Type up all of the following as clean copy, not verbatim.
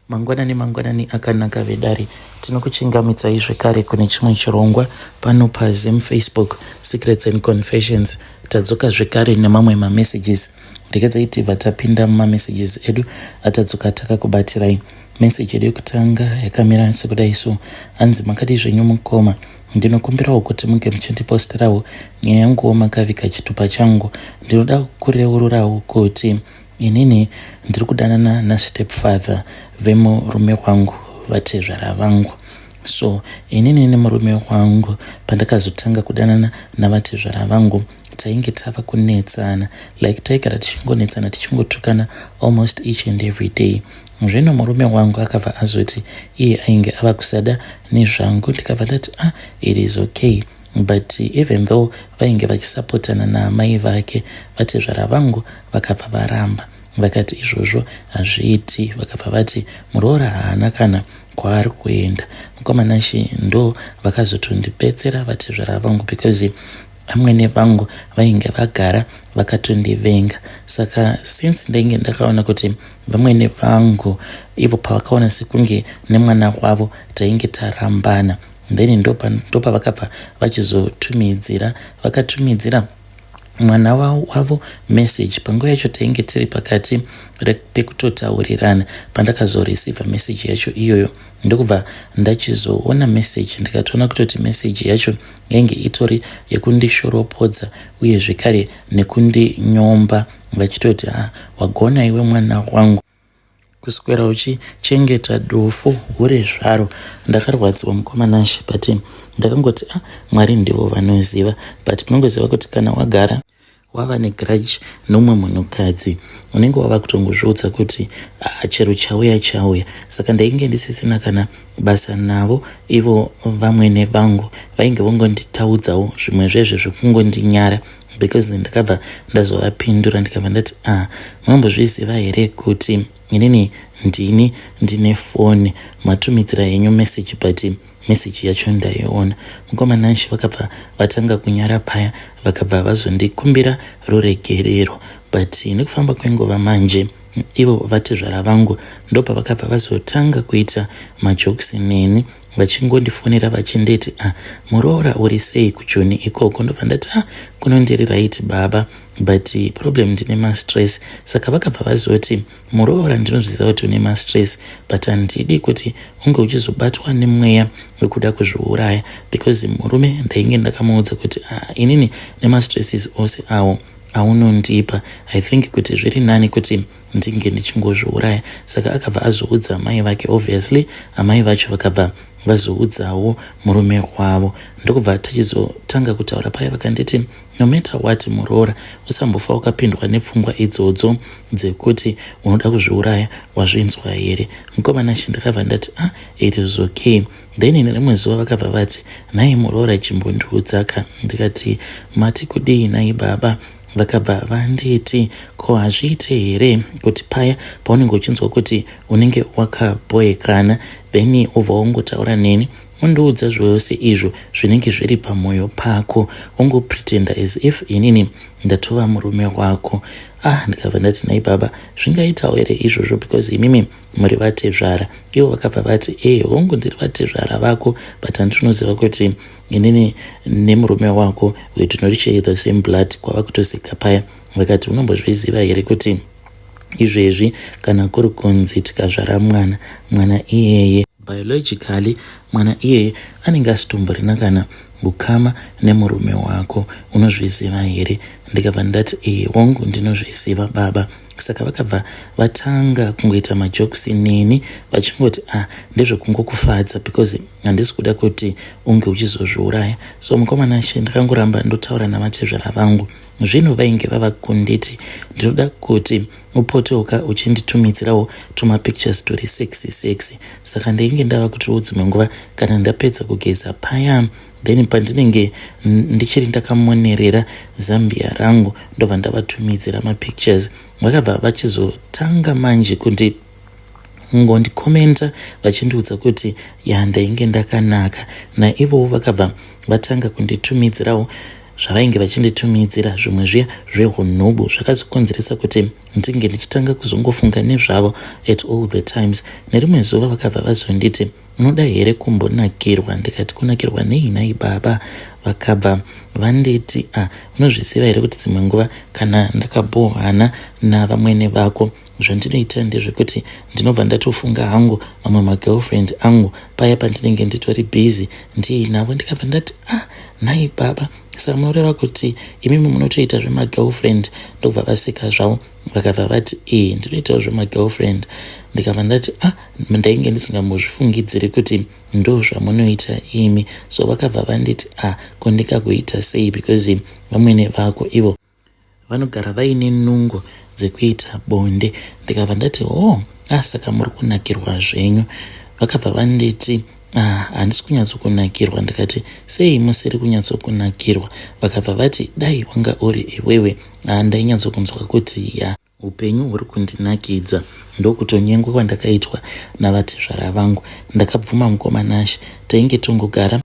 Mangwanani mangwanani akanaka vedare tinokuchingamidzai zvekare kune chimwe chirongwa pano paZim Facebook Secrets and Confessions tadzoka zvekare nemamwe mamessages regedzai tibva tapinda mumamessages edu atadzoka takakubatirai message yedu yekutanga yakamira sekudai so hanzi makadii zvenyu mukoma ndinokumbirawo kuti munge muchindipostirawo nyaya yanguwo makaviga chitupa changu ndinoda kureururawo kuti Inini ndiri kudanana nastep father vemurume wangu vatezvara vangu so inini nemurume wangu pandakazotanga kudanana navatezvara vangu tainge tava kunetsana like taigara tichingonetsana tichingotukana almost each and every day zvino murume wangu akabva azoti iye ainge ava kusada nezvangu ndikabva ndati ah it is okay but even though vainge vachisapotana naamai vake vatezvara vangu vakabva varamba vakati izvozvo hazviiti vakabva vati muroora haana kana kwaari kuenda mukoma Nashe ndo vakazotondibetsera vatezvara vangu because amwene vangu vainge vagara vakatondivenga saka since ndainge ndakaona kuti vamwene vangu ivo pavakaona sekunge nemwana wavo tainge tarambana then ndopavakabva vachizotumidzira vakatumidzira mwana wavo message panguva yacho tainge tiri pakati pekutotaurirana pandakazoreceiva message yacho iyoyo ndokubva ndachizoona message ndikatoona kutoti message yacho yainge itori yekundishoropodza uye zvekare nekundinyomba vachitoti ah, wagona iwe mwana wangu Kuswera uchichengeta dofo hure zvaro. Ndakarwadziwa mukoma Nashe but ndakangoti ah Mwari ndivo vanoziva but munongoziva kuti kana wagara wava negrudge neumwe munhukadzi unenge wava kutongozviudza kuti ah, chero chauya chauya saka ndainge ndisisina kana basa navo ivo vamwene vangu vainge vongonditaudzawo zvimwe zvezve zvekungondinyara because ndakabva ndazovapindura ndikabva ndati ah mambozviziva here kuti inini ndini ndine foni matumidzira henyu message but message yacho ndaiona mukoma Nashe vakabva vatanga kunyara paya vakabva vazondikumbira ruregerero but nekufamba kwenguva manje ivo vatezvara vangu ndopavakabva vazotanga kuita majokes neni vachingondifonera vachinditi ah muroora uri sei kujoni ikoko ndobva ndati ah kuno ndiri right baba but problem ndine mastress saka vakabva vazoti muroora ndinozviziva kuti une mastress but handidi kuti unge uchizobatwa nemweya wekuda kuzviuraya because murume ndainge ndakamuudza kuti ah, inini nemastresses ose awo aunondipa i think kuti zviri nani kuti ndinge ndichingozviuraya saka akabva azoudza amai vake obviously amai vacho vakabva vazoudzawo murume wavo ndokubva tachizotanga kutaura paya vakanditi no matter what muroora usambofa wakapindwa nepfungwa idzodzo dzekuti unoda kuzviuraya wazvinzwa here mukoma Nashe ndakabva ndati ah it is okay then nerimwe zuva vakabva vati nhai muroora chimbondiudzaka ndikati mati kudii nhai baba vakabva vanditi ko hazviite here kuti paya paunenge uchinzwa kuti unenge wakabhoekana then wobva wangotaura neni undiudza zvose izvo zvinenge zviri pamwoyo pako wongopretenda as if inini ndatova murume wako ah ndikabva ndati nhai baba zvingaitawo here izvozvo because imimi muri vatezvara ivo vakabva vati e hongu ndiri vatezvara vako but handinoziva kuti inini nemurume wako we do not share the same blood kwava kutoseka paya vakati unombozviziva here kuti izvezvi kana kuri kunzi tikazvara mwana mwana iyeye biologically mwana iyeye anenge asitomborina kana ukama nemurume wako unozviziva here ndikabva ndati ee hongu ndinozviziva baba saka vakabva vatanga kungoita majokes neni vachingoti ah ndezvekungokufadza because handisi kuda kuti unge uchizozviuraya so mukoma Nashe ndakangoramba ndotaura navatezvara vangu zvino vainge vava kunditi ndinoda kuti upotoka uchinditumidzirawo tumapictures turi sexy sexy saka ndainge ndava kutiwo dzimwe nguva kana ndapedza kugeza paya then pandinenge ndichiri ndakamonerera zambia rangu ndobva ndavatumidzira mapictures vakabva vachizotanga manje kundi ngondikomenta vachindiudza kuti ya ndainge ndakanaka naivowo vakabva vatanga kunditumidzirawo zvavainge vachinditumidzira zvimwe zviya zvehunhubu zvakazokonzeresa kuti ndinge ndichitanga kuzongofunga nezvavo at all the times. Nerimwe zuva vakabva vazonditi unoda here kumbonakirwa ndikati kunakirwa nei nhai baba vakabva vanditi ah unozviziva here kuti dzimwe nguva kana ndakabhohwana navamwene vako zvandinoita ndezvekuti ndinobva ndatofunga hangu mamwe magirlfriend angu paya pandinenge nditori busy ndiinavo ndikabva ndati ah nhai baba saka munoreva kuti imimi munotoita zvemagirlfriend ndobva vaseka zvavo vakabva vati ee ndinoitawo zvemagirlfriend ndikabva ndati ah ndainge ndisingambozvifungidziri kuti ndo zvamunoita imi so vakabva vanditi ah ko ndikakuita sei because vamwene vako ivo vanogara vaine nungo dzekuita bonde ndikabva ndati oh ah saka muri kunakirwa zvenyu vakabva vanditi ah handisi kunyatsokunakirwa ndikati sei musiri kunyatsokunakirwa vakabva vati dai wanga uri iwewe ah ndainyatsokunzwa kuti ya upenyu huri kundinakidza ndokutonyengwa kwandakaitwa navatezvara vangu ndakabvuma mukoma Nashe tainge tongogara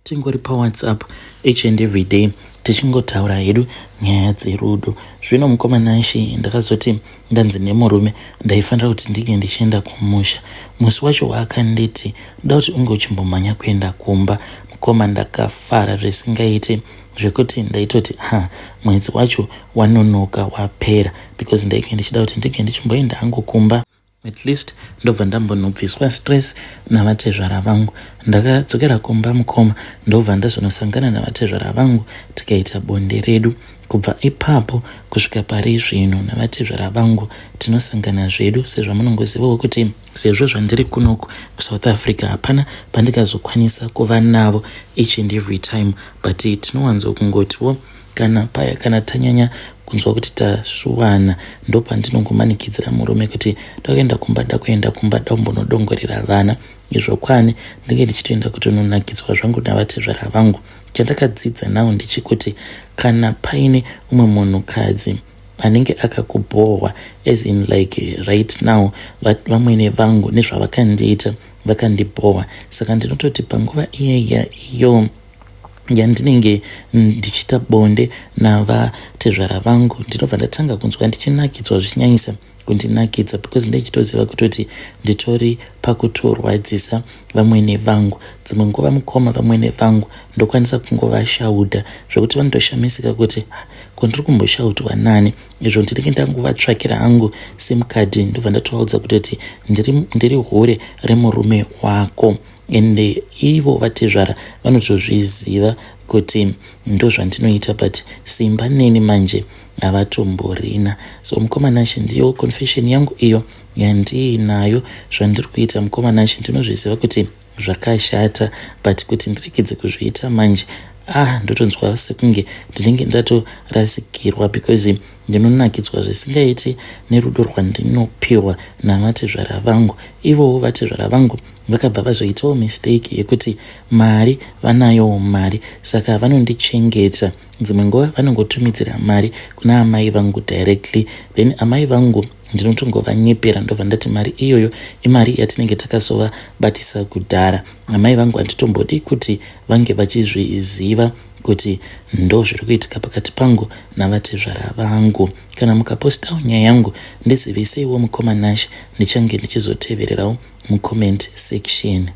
tingori pawhatsapp each and every day tichingotaura hedu nyaya dzerudo zvino mukoma Nashe ndakazoti ndanzi nemurume ndaifanira kuti ndinge ndichienda kumusha musi wacho waakanditi ndoda kuti unge uchimbomhanya kuenda kumba mukoma ndakafara zvisingaiti zvekuti ndaitoti ha mwedzi wacho wanonoka wapera because ndainge ndichida kuti ndinge ndichimboenda hangu kumba at least ndobva ndambonobviswa stress navatezvara vangu ndakadzokera kumba mukoma ndobva ndazonosangana navatezvara vangu tikaita bonde redu kubva ipapo kusvika pari zvino navatezvara vangu tinosangana zvedu sezvamunongozivawo kuti sezvo zvandiri kunoku kusouth africa hapana pandikazokwanisa kuva navo each and every time but tinowanzo kungotiwo kana paya kana tanyanya kunzwa kuti tasuwana ndopandinongomanikidzira murume kuti dakuenda kumba dakuenda kumba dakumbonodongorera vana izvo kwani ndinge ndichitoenda kutononakidzwa zvangu navatezvara vangu chandakadzidza nawo ndechekuti kana paine umwe munhukadzi anenge akakubhohwa as in like right now vamwene vangu nezvavakandiita vakandibhohwa saka ndinototi panguva iyeya iyo yandinenge ndichiita bonde navatezvara vangu ndinobva ndatanga kunzwa ndichinakidzwa zvichinyanyisa kundinakidza because ndaichitoziva kutoti nditori pakutorwadzisa vamwene vangu dzimwe nguva mukoma vamwene vangu ndokwanisa kungovashaudha zvekuti vanotoshamisika kuti ko ndiri kumboshaudwa nani izvo ndinenge ndangovatsvakira hangu sim card ndobva ndatovaudza kutoti ndiri, ndiri hure remurume wako ende ivo vatezvara vanotozviziva kuti ndozvandinoita but simba neni manje havatomborina so mukoma Nashe ndiyo confession yangu iyo yandiinayo zvandiri kuita mukoma Nashe ndinozviziva kuti zvakashata but kuti ndiregedze kuzviita manje ah ndotonzwa sekunge ndinenge ndatorasikirwa because ndinonakidzwa zvisingaiti nerudo rwandinopiwa navatezvara vangu ivowo vatezvara vangu vakabva vazoitawo mistake yekuti mari vanayowo mari saka vanondichengeta dzimwe nguva vanongotumidzira mari kuna amai vangu directly then amai vangu ndinotongovanyepera ndobva ndati mari iyoyo imari yatinenge takasovabatisa kudhara amai vangu handitombodi kuti vange vachizviziva kuti ndo zviri kuitika pakati pangu navatezvara vangu kana mukapostawo nyaya yangu ndiziviseiwo mukoma Nashe ndichange ndichizotevererawo mucomment section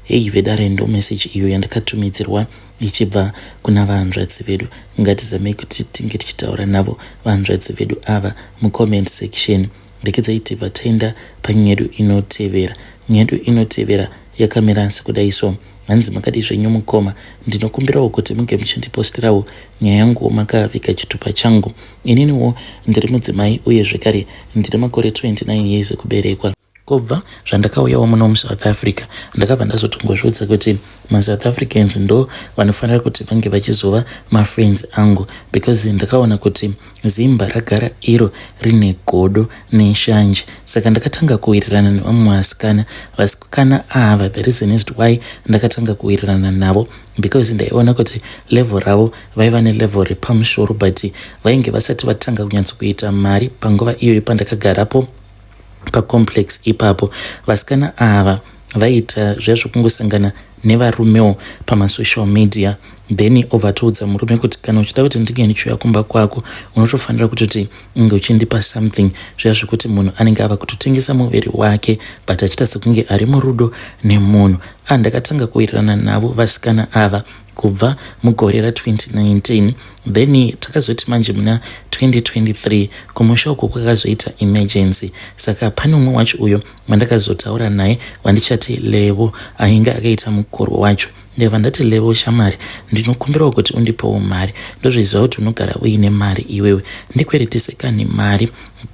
hei vedare ndo message iyo yandakatumidzirwa ichibva kuna vahanzvadzi vedu ngatizamei kuti tinge tichitaura navo vahanzvadzi vedu ava mucomment section rekedzai tibva taenda panyaya yedu inotevera nyaya yedu inotevera yakamira sekudai so hanzi makadii zvenyu mukoma ndinokumbirawo kuti munge muchindipostirawo nyaya yangu makaviga chitupa changu ininiwo ndiri mudzimai uye zvekare ndine makore 29 years ekuberekwa kubva zvandakauyawo muno musouth africa ndakabva ndazotongozviudza kuti masouth africans ndo vanofanira kuti vange vachizova mafriends angu because ndakaona kuti zimba ragara iro rine godo neshanje saka ndakatanga kuwirirana nevamwe vasikana vasikana ava the reason is why ndakatanga kuwirirana navo because ndaiona kuti level ravo vaiva nelevel repamusoro but vainge vasati vatanga kunyatsokuita mari panguva iyoyo pandakagarapo pacomplex ipapo vasikana ava Vaiita zviya zvekungosangana nevarumewo pamasocial media, then obva toudza murume kuti kana uchida kuti ndinge ndichiuya kumba kwako, unotofanira kutoti unge uchindipa something. Zviya zvekuti munhu anenge ava kutotengesa muviri wake, but achiita sekunge ari murudo nemunhu. A ndakatanga kuwirirana navo vasikana ava kubva mugore ra2019. Then takazoti manje muna 2023 kumusha uko kwakazoita emergency, saka pane umwe wacho uyo wandakazotaura naye wandichati Levo, ainge akaita mukuru wacho. Ndikabva ndati, "Levo shamari, ndinokumbirawo kuti undipewo mari. Ndozviziva kuti unogara uine mari iwewe, ndikweretese kani mari,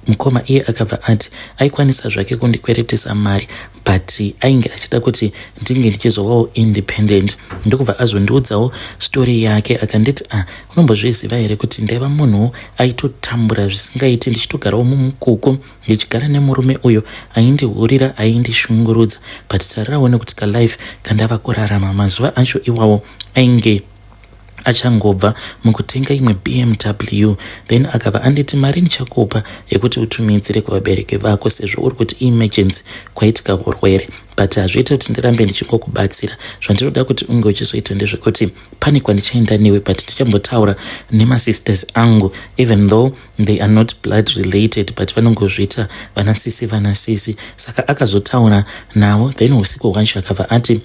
mukoma." Iye akabva ati aikwanisa zvake kundikweretesa mari, but ainge achida kuti ndinge ndichizovawo independent. Ndokubva azondiudzawo story yake, akanditi, "Ah, unombozviziva here kuti ndaiva munhuwo aitotambura zvisingaiti, ndichitogarawo mumukuku, ndichigara nemurume uyo aindihurira, aindishungurudza, but tarirawo nekuti kalife kandava kurarama." Mazuva acho iwawo ainge achangobva mukutenga imwe BMW. Then akabva anditi, "Mari ndichakupa yekuti utumidzire kuvabereki vako, sezvo uri kuti emergency, kwaitika urwere, but hazviite kuti ndirambe ndichingokubatsira. Zvandinoda kuti unge uchizoita ndezvekuti pane kwandichaenda newe, but tichambotaura nemasisters angu. Even though they are not blood related, but vanongozviita vanasisi vanasisi." Saka akazotaura navo, then usiku hwacho akabva ati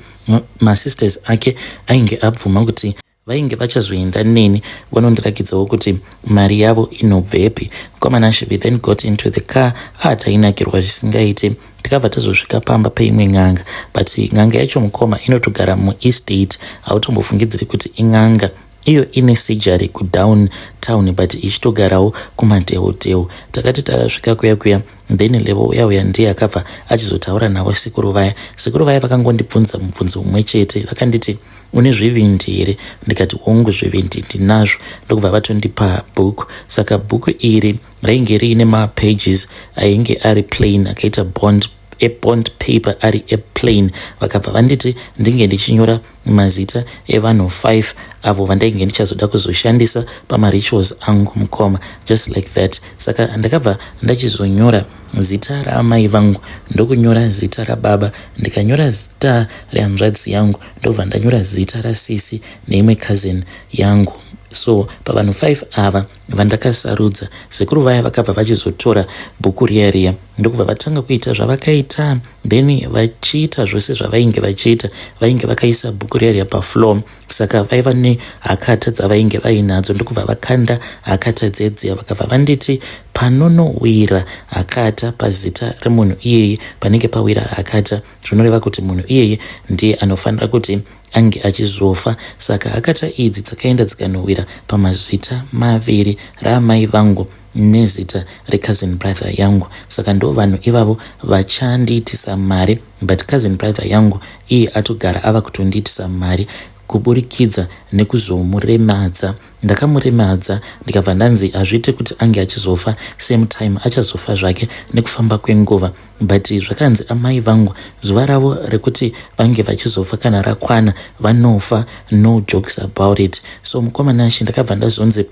masisters ake ainge abvuma kuti vainge vachazoenda neni vanondirakidzawo kuti mari yavo inobvepi. Mukomana, we then got into the car. Tainakirwa zvisingaiti. Tikabva tazosvika pamba peimwe n'anga, but n'anga yacho, mukoma, inotogara muestate. Hautombofungidziri kuti in'anga. Iyo ine surgery kudown town, but ichitogarawo kumadheudheu. Takati tasvika kuya kuya, then Levo uya uya ndiye akabva achizotaura navo sekuru vaya. Sekuru vaya vakangondibvunza mubvunzo mumwe chete. Vakanditi, "Une zvivindi here?" Ndikati, "Hongu, zvivindi ndinazvo." Ndokubva vatondipa bhuku. Saka bhuku iri rainge riine mapages ainge ari plain, akaita bond, ebond paper, ari eplain. Vakabva vanditi ndinge ndichinyora mazita evanhu 5 avo vandainge ndichazoda kuzoshandisa pamarituals angu, mukoma, just like that. Saka ndakabva ndachizonyora zita raamai vangu, ndokunyora zita rababa, ndikanyora zita rehanzvadzi yangu, ndobva ndanyora zita rasisi neimwe cousin yangu. So pavanhu 5 ava vandakasarudza, sekuru vaya vakabva vachizotora bhuku riya riya, ndokubva vatanga kuita zvavakaita. Then vachiita zvose zvavainge vachiita, vainge vakaisa bhuku riya riya pafloor. Saka vaiva nehakata dzavainge vainadzo, ndokubva vakanda hakata dzedziya. Vakabva vanditi panonowira hakata pazita remunhu iyeye, panenge pawira hakata, zvinoreva kuti munhu iyeye ndiye anofanira kuti ange achizofa. Saka hakata idzi dzakaenda dzikanowira pamazita maviri, raamai vangu nezita recousin brother yangu. Saka ndo vanhu ivavo vachandiitisa mari, but cousin brother yangu iye atogara ava kutondiitisa mari kuburikidza nekuzomuremadza. Ndakamuremadza, ndikabva ndanzi hazviite kuti ange achizofa same time. Achazofa zvake nekufamba kwenguva, but zvakanzi amai vangu zuva ravo rekuti vange vachizofa kana rakwana, vanofa, no jokes about it. So mukoma Nashe, ndakabva ndazonzi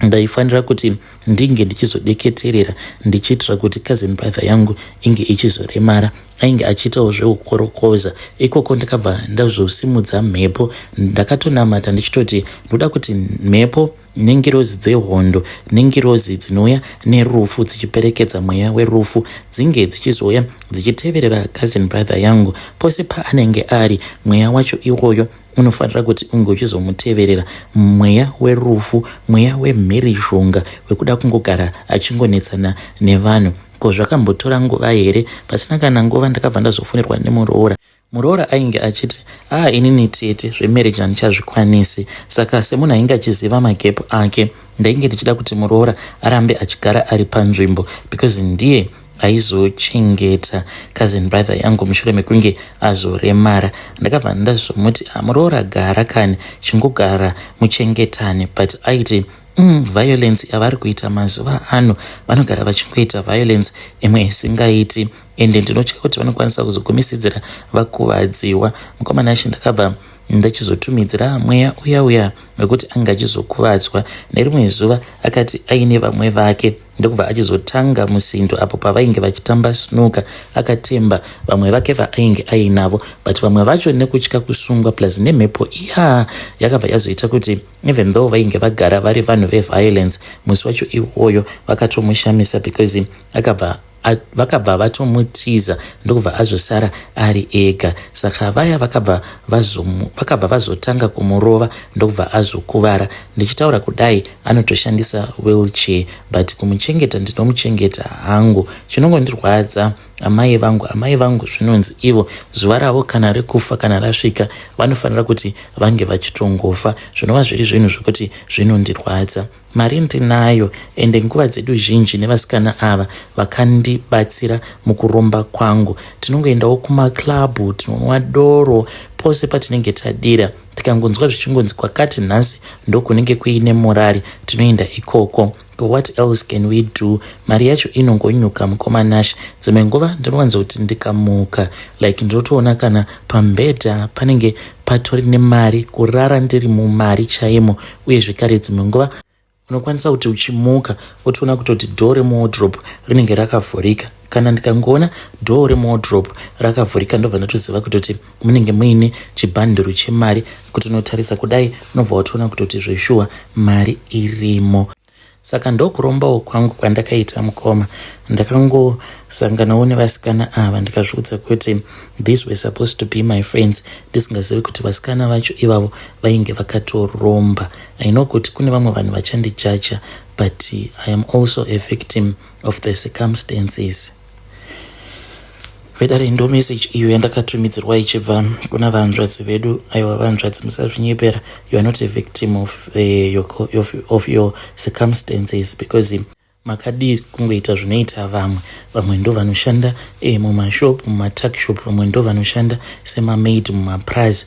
ndaifanira kuti ndinge ndichizodeketerera, ndichiitira kuti cousin brother yangu inge ichizoremara. Ainge achiitawo zveukorokoza ikoko. Ndakabva ndazosimudza mhepo, ndakatonamata ndichitoti ndoda kuti mhepo nengirozi dzehondo nengirozi dzinouya nerufu, dzichiperekedza mweya werufu, dzinge dzichizouya dzichiteverera cousin brother yangu pose paanenge ari. Mweya wacho iwoyo unofanira kuti unge uchizomuteverera, mweya werufu, mweya wemhirizhonga, wekuda kungogara achingonetsana nevanhu. Ko zvakambotora nguva here? Pasina kana nguva ndakabva ndazofonерwa nemuroora. Muroora ainge achiti, "Aa, inini tete, zvemarriage handichazvikwanisi." Saka semunhu ainge achiziva magepu ake, ndainge ndichida kuti muroora arambe achigara ari panzvimbo, because ndiye aizochengeta cousin brother yangu mushure mekunge azoremara. Ndakabva ndazomuti, "Muroora, gara kani, chingogara muchengetane." But aiti, violence yavari kuita mazuva ano, vanogara vachingoita violence imwe isingaiti, ende ndinotya kuti vanokwanisa kuzogumisidzira vakuvadziwa." Mukomana achi ndakabva Ndachizotumidzira mweya uya uya wekuti anga achizokuvadzwa. Nerimwe zuva akati aine vamwe vake ndokubva achizotanga musindo apo pavainge vachitamba snooker akatemba vamwe vake vaainge ainavo but vamwe vacho nekutya kusungwa plus nemhepo iya yakabva yazoita kuti even though vainge vagara vari vanhu veviolence musi wacho iwoyo vakatomushamisa because akabva vakabva vatomutiza ndokubva azosara ari ega saka vaya vakabva vakabva vazotanga kumurova ndokubva azokuvara ndichitaura kudai anotoshandisa wheelchair but kumuchengeta ndinomuchengeta hangu chinongondirwadza amai vangu amai vangu zvinonzi ivo zuva ravo kana rekufa kana rasvika vanofanira kuti vange vachitongofa zvinova zviri zvinhu zvekuti zvinondirwadza Mari ndinayo ende nguva dzedu zhinji nevasikana ava vakandibatsira mukuromba kwangu. Tinongoendawo kumaclub, tinonwa doro pose patinenge tadira. Tikangonzwa zvichingonzi kwakati nhasi ndokunenge kuine morari tinoenda ikoko. What else can we do? Mari yacho inongonyuka mukoma Nash. Dzimwe nguva ndinowanzoti ndikamuka like ndinotoona kana pambhedha panenge patori nemari kurara ndiri mumari chaimo uye zvekare dzimwe nguva unokwanisa kuti uchimuka wotoona kutoti dhoo remuwardrobe rinenge rakavhurika kana ndikangoona dhoo remuwardrobe rakavhurika ndobva ndatoziva kutoti munenge muine chibhanduru chemari kuti unotarisa kudai unobva watoona kutoti zveshuwa mari irimo Saka ndokurombawo kwangu kwandakaita mukoma. Ndakangosanganawo nevasikana ava ndikazviudza kuti these were supposed to be my friends ndisingazivi kuti vasikana vacho ivavo vainge vakatoromba. I know kuti kune vamwe vanhu vachandijaja but I am also a victim of the circumstances. Vedare ndo message iyo yandakatumidzirwa ichibva kuna vanzvadzi vedu. Aiwa vanzvadzi musazvinyepera, you are not a victim of, your, of, of your circumstances because makadii kungoita zvinoita vamwe. Vamwe ndo vanoshanda mumashop, mumatakshop, vamwe ndo vanoshanda semamaid mumapraz.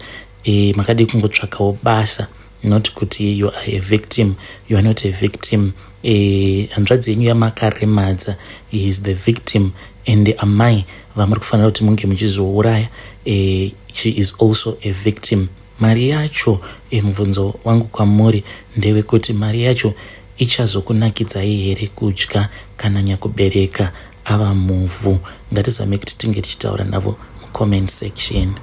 Makadii kungotsvakawo basa, not kuti you are a victim. You are not a victim. Hanzvadzi yenyu yamakaremadza is the victim and amai vamuri kufanira kuti munge muchizouraya, she is also a victim. Mari yacho, mubvunzo wangu kwamuri ndewekuti mari yacho ichazokunakidzai here kudya kana nyakubereka ava muvhu? Ngatizame kuti tinge tichitaura navo mucomment section.